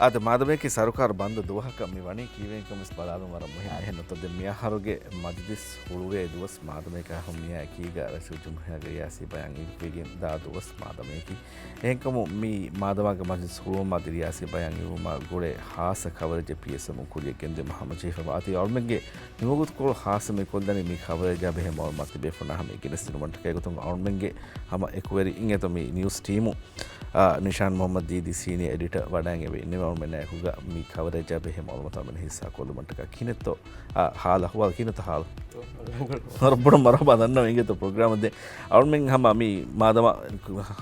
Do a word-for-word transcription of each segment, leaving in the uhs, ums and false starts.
އާދެ، މާދަމައަކީ ސަރުކާރު ބަންދު ދުވަހަކަށް މި ވަނީ ކީއްވެގެންކަން ވެސް ބަލާލުން ވަރަށް މުހިންމު. އެހެން ނުތަ ދެން މިއަހަރުގެ މަޖިލިސް ހުޅުވޭ ދުވަސް މާދަމައަކީ ހަމަ މިއާ އެކީގަ ރައީސުލްޖުމްހޫރިއްޔާގެ ރިޔާސީ ބަޔާން އިއްވިގެން ދާ ދުވަސް މާދަމައަކީ. އެހެންކަމުން މި މާދަމާގެ މަޖިލިސް ހުޅުވުމާ އަދި ރިޔާސީ ބަޔާން އިއްވުމާ ގުޅޭ ހާއްސަ ކަވަރޭޖެއް ޕީއެސްއެމުން ކުރިއަށް ގެންދިއުމަށް ހަމަޖެހިފަވާ. އަދި އަޅުމެންގެ ނިމުގަތުކޮޅު ހާއްސަ މި ކޮށްލަނީ މި ކަވަރޭޖާ ބެހޭ މައުލޫމާތު ތިބޭފުޅުންނާ ހަމަ ގެނެސްދިނުމަށްޓަކައި. އެގޮތުން އަޅުމެންގެ ހަމަ އެކުވެރި އިނގޭތޯ މި ނިއުސް ޓީމު، އާ، ނިޝާން މުހައްމަދު ދީދީސީ އެޑިޓަރ ވަޑައިގެން އިންނެވި އަޅުމެންނާ އެކުގަ މި ކަވަރޭޖާ ބެހޭ މައުލޫމާތު އަޅުމެން ހިއްސާ ކޮށްލުމަށްޓަކާ. ކިހިނެއްތޯ، އާ، ހާލު އަހުވާލު ކިހިނެއްތޯ ހާލު؟ ވަރަށް ބޮޑަށް މަރުޙަބާ ދަންނަވަން އިނގޭތޯ ޕްރޮގްރާމަށް. ދެން އަޅުމެން ހަމަ މި މާދަމާ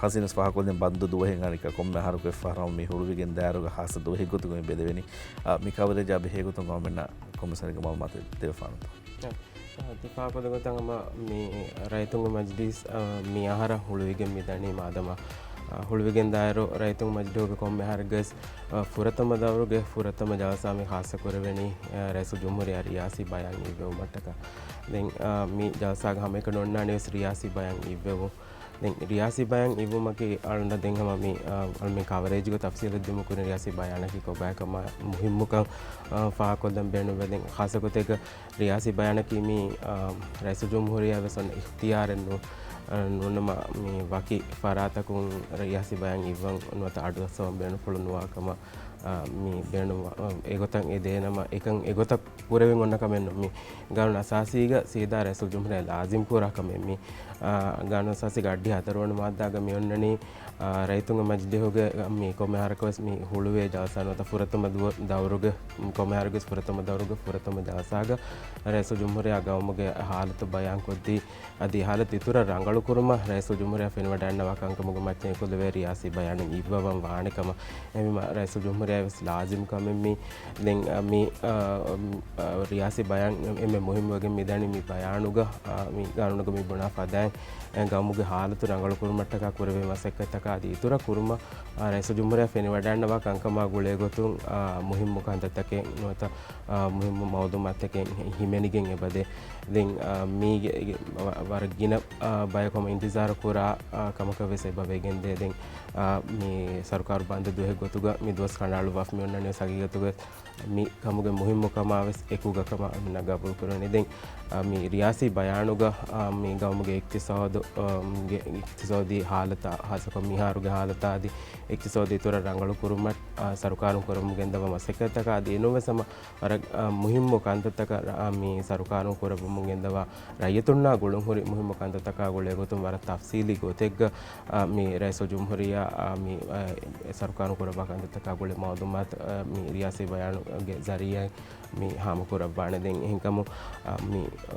ހަސީނަސް ފާހަގަކޮށްދޭން ބަންދު ދުވަހެއް އަނެއްކާ ކޮންމެ އަހަރަކު އެއްފަހަރު މި ހުޅުވިގެން ދާއިރުގަ ހާއްސަ ދުވަހެއްގޮތުގަ މި ބެލެވެނީ. އާ، މި ކަވަރޭޖާ ބެހޭގޮތުން އަޅުމެންނަށް ކޮންމެސް އަނެއްކާ މައުލޫމާތެއް ދެވިފާނަންތޯ؟ އާ، ތި ފާހަގަކޮށްލި ގޮތަށް ހަމަ މި ރައްޔިތުންގެ މަޖިލީސް، އާ، މި އަހަރަށް ހުޅުވިގެން މި ދަނީ މާދަމާ، އާ، ހުޅުވިގެން ދާއިރު ރައްޔިތުންގެ މަޖިލީހުގެ ކޮންމެ އަހަރެއްގަވެސް، އާ، ފުރަތަމަ ދައުރުގެ ފުރަތަމަ ޖަލްސާ މި ޚާއްޞަ ކުރެވެނީ، އާ، ރައީސުލްޖުމްހޫރިއްޔާ ރިޔާސީ ބަޔާން އިއްވެވުމަށްޓަކާ. ދެން، އާ، މި ޖަލްސާގަ ހަމައެކަނި އޮންނާނީވެސް ރިޔާސީ ބަޔާން އިއްވެވުން. ދެން ރިޔާސީ ބަޔާން އިއްވުމަކީ އަޅުންނަށް ދެން ހަމަ މި، އާ، އަޅުމެން ކަވަރޭޖްގަ ތަފްސީލަށް ދިމުކުރި ރިޔާސީ ބަޔާނަކީ ކޮބާކަމާ މުހިއްމުކަން، އާ، ފާހަގަކޮށްލަން ބޭނުންވޭ. ދެން ޚާއްޞަ ގޮތެއްގަ ރިޔާސީ ބަޔާނަކީ މި، އާ، ރައީސުލްޖުމްހޫރިއްޔާ ވެސް އޮންނަ އިޚްތިޔާރެއް ނޫ-، އާ، ނޫނަމަ މި ވަކި ފަރާތަކުން ރިޔާސީ ބަޔާން އިއްވަން ނުވަތަ އަޑުއައްސަވަން ބޭނުންފުޅު ނުވާކަމަށް، އާ، މި ބޭނުން، އާ، އެގޮތަށް އެ ދޭނަމަ އެކަން އެގޮތަށް ކުރެވެން އޮންނަ ކަމެއް ނޫން. މި ގާނޫނު އަސާސީގަ ސީދާ ރައީސުލްޖުމްހޫރިއްޔާ ލާޒިމް ކުރާ ކަމެއް މި، އާ، ގާނޫނު އަސާސީގެ އަށްޑިހަ ހަތަރުވަނަ މާއްދާގަ މި އޮންނަނީ، އާ، ރައްޔިތުންގެ މަޖިލީހުގެ މި ކޮންމެ އަހަރަކަށް ވެސް މި ހުޅުވޭ ޖަލްސާ ނުވަތަ ފުރަތަމަ ދުވަ-، ދައުރުގެ، ކޮންމެ އަހަރަކަށް ވެސް ފުރަތަމަ ދައުރުގެ ފުރަތަމަ ޖަލްސާގަ ރައީސުލްޖުމްހޫރިއްޔާ ގައުމުގެ ހާލަތު ބަޔާންކޮށްދީ، އަދި ހާލަތު އިތުރަށް ރަނގަޅުކުރުމަށް ރައީސުލްޖުމްހޫރިއްޔާ ފެނިވަޑައިގަންނަވާ ކަންކަމުގެ މައްޗަށް އެކުލެވޭ ރިޔާސީ ބަޔާނެއް އިއްވަވަން ވާނެ ކަމަށް. އެހެންވީމަ ރައީސުލްޖުމްހޫރިއްޔާ ވެސް ލާޒިމް ކަމެއް މި. ދެން، އަ، މި، އަ، އަ، ރިޔާސީ ބަޔާން އެންމެ މުހިއްމުވެގެން މިދަނީ މި ބަޔާނުގަ، އަ، މި ގާނޫނުގަ މި ބުނާ ފަދައިން، އެ، ގައުމުގެ ހާލަތު ރަނގަޅުކުރުމަށްޓަކާ ކުރެވޭ މަސައްކަތްތަކާ އަދި އިތުރަށް ކުރުމަށް، އަ، ރައީސުލްޖުމްހޫރިއްޔާ ފެނިވަޑައިގަންނަވާ ކަންކަމާ ގުޅޭގޮތުން، އަ، މުހިއްމު ކަންތައްތަކެއް ނުވަތަ، އާ، މުހިއްމު މައުލޫމާތުތަކެއް ހިމެނިގެން އެބަދޭ. ދެން، އާ، މީގެ، އިގެ، ވަ-، ވަރަށް ގިނަ، އާ، ބަޔަކު ހަމަ އިންތިޒާރު ކުރާ، އާ، ކަމަކަށް ވެސް އެބަ ވެގެންދޭ. ދެން، އާ، މި ސަރުކާރު ބަންދު ދުވަހެއް ގޮތުގަ މި ދުވަސް ކަނޑައަޅުއްވާފަ މި އޮންނަނީ ވެސް ހަގީގަތުގަ މި ކަމުގެ މުހިއްމުކަމާ ވެސް އެކުގަ ކަމަށް އަޅުމެންނަށް ގަބޫލު ކުރެވެނީ. ދެން، އާ، މި ރިޔާސީ ބަޔާނުގަ، އާ، މި ގައުމުގެ އިޤްތިޞާދު، އާ، ގެ އިޤްތިޞާދީ ހާލަތާ، ހާއްސަކޮށް މިހާރުގެ ހާލަތާ އަދި އިޤްތިޞާދު އިތުރަށް ރަނގަޅު ކުރުމަށް، އާ، ސަރުކާރުން ކުރަމުން ގެންދަވާ މަސައްކަތްތަކާ އަދި އެނޫންވެސް ހަމަ ވަރަށް، އާ، މުހިއްމު ކަންތައްތަކަށް، އާ، މި ސަރުކާރުން ކުރައްވަމުން ގެންދަވާ ރައްޔިތުންނާ ގުޅުންހުރި މުހިއްމު ކަންތައްތަކާ ގުޅޭގޮތުން ވަރަށް ތަފްސީލީ ގޮތެއްގަ، އާ، މި ރައީސުލްޖުމްހޫރިއްޔާ، އާ، މި، އާ، ސަރުކާރުން ކުރައްވާ ކަންތައްތަކާ ގުޅޭ މައުލޫމާތު، އާ، މި ރިޔާސީ ބަޔާނުގެ ޒަރީއާއިން މި ހާމަކުރައްވާނެ. ދެން އެހެންކަމުން، އާ، މި، އާ،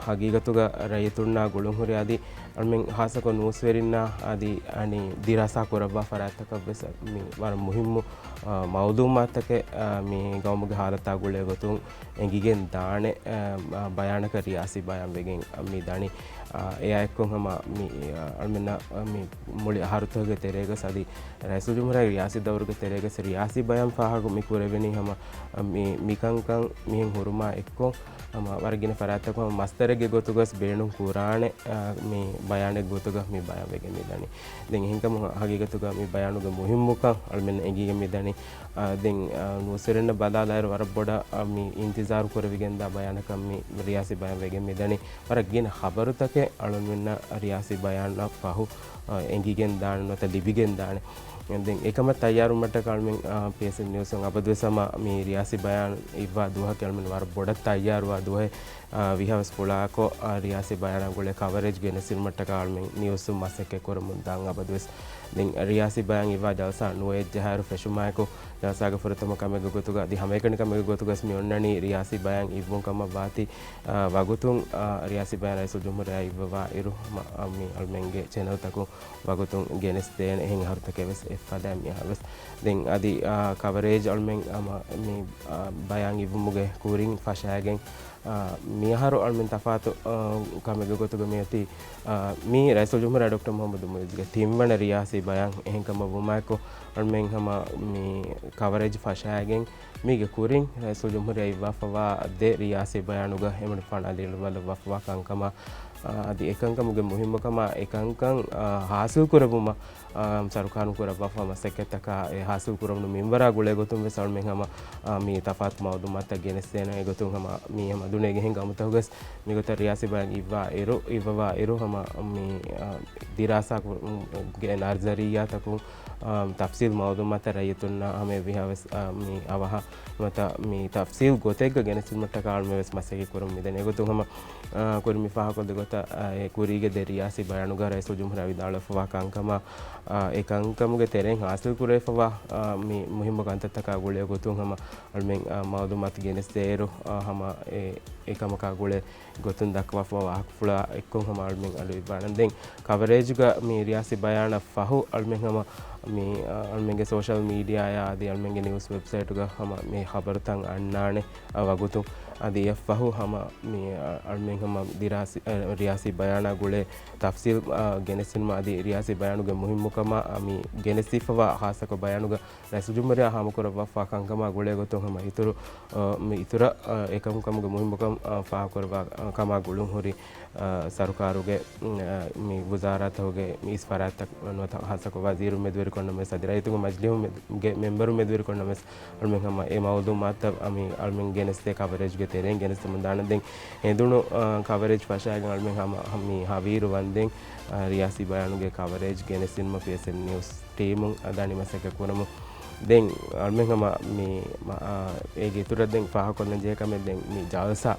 ހަގީގަތުގަ ރައްޔިތުންނާ ގުޅުންހުރި އަދި އަޅުމެން ހާއްސަކޮށް ނޫސްވެރިންނާ އަދި އަނި ދިރާސާ ކުރައްވާ ފަރާތްތަކަށްވެސް މި ވަރަށް މުހިއްމު، އާ، މައުލޫމާތަކެއް، އާ، މި ގައުމުގެ ހާލަތާ ގުޅޭ ގޮތުން އެނގިގެން ދާނެ، އާ، އާ، ބަޔާނަކަށް ރިޔާސީ ބަޔާން ވެގެން މި ދަނީ. އާ، އެއާއެއްކޮށް ހަމަ މި، އާ، އަޅުމެންނަށް މި މުޅި އަހަރުތަކުގެ ތެރޭގަސް އަދި ރައީސުލްޖުމްހޫރިއްޔާގެ ރިޔާސީ ދައުރުގެ ތެރޭގަސް ރިޔާސީ ބަޔާން ފާހަގަ މި ކުރެވެނީ ހަމަ، އަ، މި، މިކަންކަން މިހެން ހުރުމާ އެއްކޮށް، ހަމަ ވަރަށް ގިނަ ފަރާތްތަކުން ހަމަ މަސްދަރެއްގެ ގޮތުގަސް ބޭނުން ކުރާނެ، އަ، މި ބަޔާނެއް ގޮތުގަ މި ބަޔާން ވެގެން މިދަނީ. ދެން އެހެންކަމުން ހަގީގަތުގަ މި ބަޔާނުގެ މުހިއްމުކަން އަޅުމެންނަށް އެނގިގެން މިދަނީ. އަ، ދެން، އަ، ނޫސްވެރިންނަށް ބަލާލާއިރު ވަރަށް ބޮޑަށް، އަ، މި އިންތިޒާރު ކުރެވިގެންދާ ބަޔާނަކަށް މި ރިޔާސީ ބަޔާން ވެގެން މިދަނީ. ވަރަށް ގިނަ ޚަބަރުތަކެއް އަޅުމެންނަށް ރިޔާސީ ބަޔާނަށް ފަހު، އަ، އެނގިގެން ދާނެ ނުވަތަ ލިބިގެން ދާނެ. ދެން އެކަމަށް ތައްޔާރުވުމަށްޓަކާ އަޅުމެން، އަ، ޕީއެސްއެމް ނިއުސުން އަބަދުވެސް ހަމަ މި ރިޔާސީ ބަޔާން އިއްވާ ދުވަހަކީ އަޅުމެން ވަރަށް ބޮޑަށް ތައްޔާރުވާ ދުވަހެއް، އަ، ވީހާވެސް ފުޅާކޮށް، އަ، ރިޔާސީ ބަޔާނާ ގުޅޭ ކަވަރޭޖް ގެނެސްދިނުމަށްޓަކާ އަޅުމެން ނިއުސުން މަސައްކަތް ކުރަމުން ދާން އަބަދުވެސް. ދެން ރިޔާސީ ބަޔާން އިއްވާ ޖަލްސާ ނުވައެއް ޖަހާއިރު ފެށުމާއެކު، ޖަލްސާގެ ފުރަތަމަ ކަމެއްގެ ގޮތުގަ އަދި ހަމައެކަނި ކަމެއްގެ ގޮތުގަސް މި އޮންނަނީ ރިޔާސީ ބަޔާން އިއްވުން ކަމަށް ވާތީ، އާ، ވަގުތުން، އާ، ރިޔާސީ ބަޔާން ރައީސުލްޖުމްހޫރިއްޔާ އިއްވަވާ އިރު، މަ-، އާ، މި އަޅުމެންގެ ޗެނަލްތަކުން ވަގުތުން ގެނެސްދޭނެ. އެހެން އަހަރުތަކެއް ވެސް އެއްފަދައިން މި އަހަރު ވެސް. ދެން އަދި، އާ، ކަވަރޭޖް އަޅުމެން، އާ، މަ-، މި، އާ، ބަޔާން އިއްވުމުގެ ކުރިން ފަށާގެން، އާ، މިއަހަރު އަޅުމެން ތަފާތު، އާ، ކަމެއްގެ ގޮތުގަ މިއޮތީ، އާ، މީ ރައީސުލްޖުމްހޫރިއްޔާ ޑޮކްޓަރ މުޙައްމަދު މުޢިއްޒުގެ ތިންވަނަ ރިޔާސީ ބަޔާން. އެހެންކަމަށް ވުމާއެކު، އަޅުމެން ހަމަ މި ކަވަރޭޖް ފަށާގެން، މީގެ ކުރިން ރައީސުލްޖުމްހޫރިއްޔާ އިއްވާފަވާ ދެ ރިޔާސީ ބަޔާނުގަ އެމަނިކުފާނު އަލިއަޅުވާލައްވާފަވާ ކަންކަމަށް، އާ، އަދި އެކަންކަމުގެ މުހިއްމުކަމާ އެކަންކަން، އާ، ހާސިލް ކުރެއްވުމަށް، އާ، ސަރުކާރުން ކުރައްވާފަ މަސައްކަތްތަކާ އެ ހާސިލް ކުރެވުނު މިންވަރާ ގުޅޭ ގޮތުން ވެސް އަޅުމެން ހަމަ، އާ، މި ތަފާތު މައުލޫމާތުތައް ގެނެސްދޭނެ އެގޮތުން ހަމަ މި ހަމަ ދުނިޔޭގެ އެހެން ގައުމުތަކުގަސް މިގޮތަށް ރިޔާސީ ބަޔާން އިއްވާ އިރު، އިއްވަވާ އިރު ހަމަ މި، އާ، ދިރާސާ ކުރު-، ގެ ނަރްސަރީއާތަކުން، އާ، ތަފްސީލް މައުލޫމާތު ރައްޔިތުންނާ ހަމަ އެއްވިހާވެސް، އާ، މި އަވަހަށް ނުވަތަ މި ތަފްސީލް ގޮތެއްގަ ގެނެސްދިނުމަށްޓަކާ އަޅުމެވެސް މަސައްކަތް ކުރަމުން މިދަނީ. އެގޮތުން ހަމަ، އާ، ކުރިން މި ފާހަގަކޮށްލި ގޮތަށް، އާ، އެ ކުރީގެ ދެ ރިޔާސީ ބަޔާނުގަ ރައީސުލްޖުމްހޫރިއްޔާ ވިދާޅުވެފަވާ ކަންކަމާ، އާ، އެ ކަންކަމުގެ ތެރެއިން ހާސިލް ކުރެވިފަވާ، އާ، މި މުހިއްމު ކަންތައްތަކާ ގުޅޭ ގޮތުން ހަމަ އަޅުމެން، އާ، މައުލޫމާތު ގެނެސްދޭއިރު، އާ، ހަމަ އެ، އެ ކަމަކާ ގުޅޭ ގޮތުން ދައްކަވާފަވާ ވާހަކަފުޅާ އެއްކޮށް ހަމަ އަޅުމެން އަޑު އިއްވާނަން. ދެން ކަވަރޭޖްގަ މި ރިޔާސީ ބަޔާނަށް ފަހު އަޅުމެން ހަމަ މި، އަ، އަޅުމެންގެ ސޯޝަލް މީޑިއާއާ އަދި އަޅުމެންގެ ނިއުސް ވެބްސައިޓުގަ ހަމަ މި ޚަބަރުތައް އަންނާނެ، އަ، ވަގުތު. އަދި އެއަށްފަހު ހަމަ މި، އަ، އަޅުމެން ހަމަ ދިރާސި-، އަ، ރިޔާސީ ބަޔާނާ ގުޅޭ ތަފްސީލް، އަ، ގެނެސްދިނުމަށް އަދި ރިޔާސީ ބަޔާނުގެ މުހިއްމުކަމާ، އަ، މި ގެނެސްދީފަވާ ޚާއްޞަކޮށް ބަޔާނުގަ ރައީސުލްޖުމްހޫރިއްޔާ ހާމަކުރައްވާފާ ކަންކަމާ ގުޅޭ ގޮތުން ހަމަ އިތުރު، އަ، މި އިތުރަށް، އަ، އެކަމުކަމުގެ މުހިއްމުކަން، އަ، ފާހަގަކުރައްވާ، އަ، ކަމާ ގުޅުން ހުރި، އަ، ސަރުކާރުގެ، އަ، މި ވުޒާރާތަކުގެ މި އިސް ފަރާތްތައް ނުވަތަ ޚާއްޞަކޮށް ވަޒީރުން މެދުވެރިކޮށް ނަމަވެސް އަދި ރައްޔިތުންގެ މަޖިލީހުގެ މެ-، މެ-، މެމްބަރުން މެދުވެރިކޮށް ނަމަވެސް އަޅުމެން ހަމަ އެ މައުލޫމާތުތައް އަ، މި އަޅުމެން ގެނެސްދޭ ކަވަރޭޖްގެ ތެރެއިން ގެނެސްދެމުން ދާނަން. ދެން ހެނދުނު، އަ، ކަވަރޭޖް ފަށާގެން އަޅުމެން ހަމަ މި ހަވީރު ވަންދެން، އަ، ރިޔާސީ ބަޔާނުގެ ކަވަރޭޖް ގެނެސްދިނުމަށް ޕީއެސްއެމް ނިއުސް ޓީމުން އަ، ދާނީ މަސައްކަތް ކުރަމުން. ދެން އަޅުމެން ހަމަ މި، މަ-، އާ، އޭގެ އިތުރަށް ދެން ފާހަގަކޮށްލަން ޖެހޭ ކަމެއް ދެން މި ޖަލްސާ،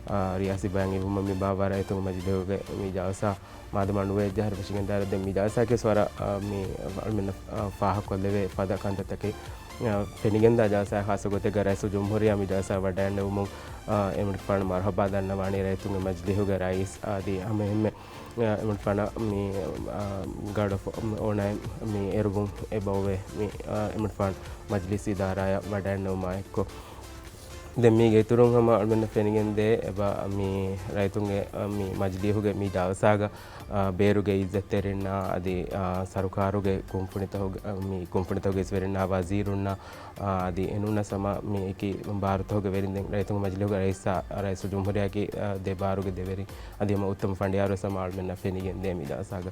އާ، ރިޔާސީ ބަޔާން އިވުމަށް މި ބާއްވާ ރައްޔިތުންގެ މަޖިލީހުގެ މި ޖަލްސާ މާދަމާ ނުވައެއް ޖަހަރު ފެށިގެންދާއިރު ދެން މި ޖަލްސާއަކީ ވަރަށް، އާ، މި އަޅުމެންނަށް، އާ، ފާހަގަކޮށްލެވޭ ފަދަ ކަންތައްތަކެއް، އާ، ފެނިގެންދާ ޖަލްސާއާ ޚާއްޞަ ގޮތެއްގަ ރައީސުލްޖުމްހޫރިއްޔާ މި ޖަލްސާ ވަޑައިންނެވުމުން، އާ، އެމަނިކުފާނު މަރުޙަބާ ދަންނަވާނީ ރައްޔިތުންގެ މަޖިލީހުގެ ރައީސް އަދި ހަމައެހެންމެ އެމަނިކުފާނަށް މި، އާ، ގާޑް އޮފް އޮނަރ މި އެރުވުން އެބައޮވޭ މި، އާ، އެމަނިކުފާނު މަޖިލީސް އިދާރާއަށް ވަޑައިންނެވުމާ އެއްކޮށް. ދެން މީގެ އިތުރުން ހަމަ އަޅުމެންނަށް ފެނިގެންދޭ އެބަ މި ރައްޔިތުންގެ، އާ، މި މަޖިލީހުގެ މި ޖަލްސާގަ، އާ، ބޭރުގެ އިއްޒަތްތެރިންނާ އަދި، އާ، ސަރުކާރުގެ ކުންފުނިތަކުގެ، އާ، މި ކުންފުނިތަކުގެ އިސްވެރިންނާ ވަޒީރުންނާ އާ، އަދި އެނޫނަސް ހަމަ މި އެކި ބާރުތަކުގެ ވެރިން ދެން ރައްޔިތުންގެ މަޖިލީހުގެ ރައީސާ، ރައީސުލްޖުމްހޫރިއްޔާގެ، އާ، ދެ ބާރުގެ ދެވެރިން އަދި ހަމަ އުއްތަމަ ފަނޑިޔާރުވެސް ހަމަ އަޅުމެންނަށް ފެނިގެން ދޭ މި ޖަލްސާގަ.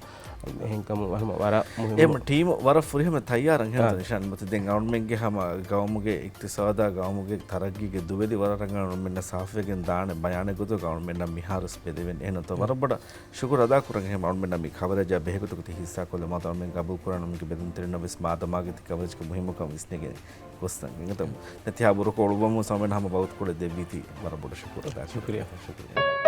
އެހެންކަމުން ހަމަ ވަރަށް މުހިއްމު. އެ ޓީމު ވަރަށް ފުރިހަމަ ތައްޔާރަށް އެހެންތަ އާ. ނިޝާން މަތި ދެން އަޅުމެންގެ ހަމަ ގައުމުގެ އިޤްތިޞާދާ ގައުމުގެ ތަރައްގީގެ ދުވެލި ވަރަށް ރަނގަޅަށް އަޅުމެންނަށް ސާފުވެގެން ދާނެ ބަޔާނެއް ގޮތުގަ އަޅުމެންނަށް މިހާރުވެސް ބެލެވެން. އެހެންތޯ ވަރަށް ބޮޑަށް ޝުކުރު އަދާކުރަން އެހެން އަޅުމެންނަށް މި ކަވަރޭޖާ ބެހޭގޮތުގަ ތި ހިއްސާކޮށްލަ މާތަ އަޅުމެން ގަބޫލުކުރާނަމުގެ ބެލުންތެރިންނަށް ވެސް މާދަމާގެ ތި ކަވަރޭޖްގެ މުހިއްމުކަން ވިސްނެގެން ގޮސްތަން އެނގިތަން. ދެން ތިހާ ބުރުކޮޅު އުޅުއްވަމުން ސަމެން ހަމަ ވަގުތުކޮޅެއް ދެއްވީތީ ވަރަށް ބޮޑަށް ޝުކުރު އަދާކުރަން. ޝުކުރިއްޔާ. ޝުކުރިއްޔާ.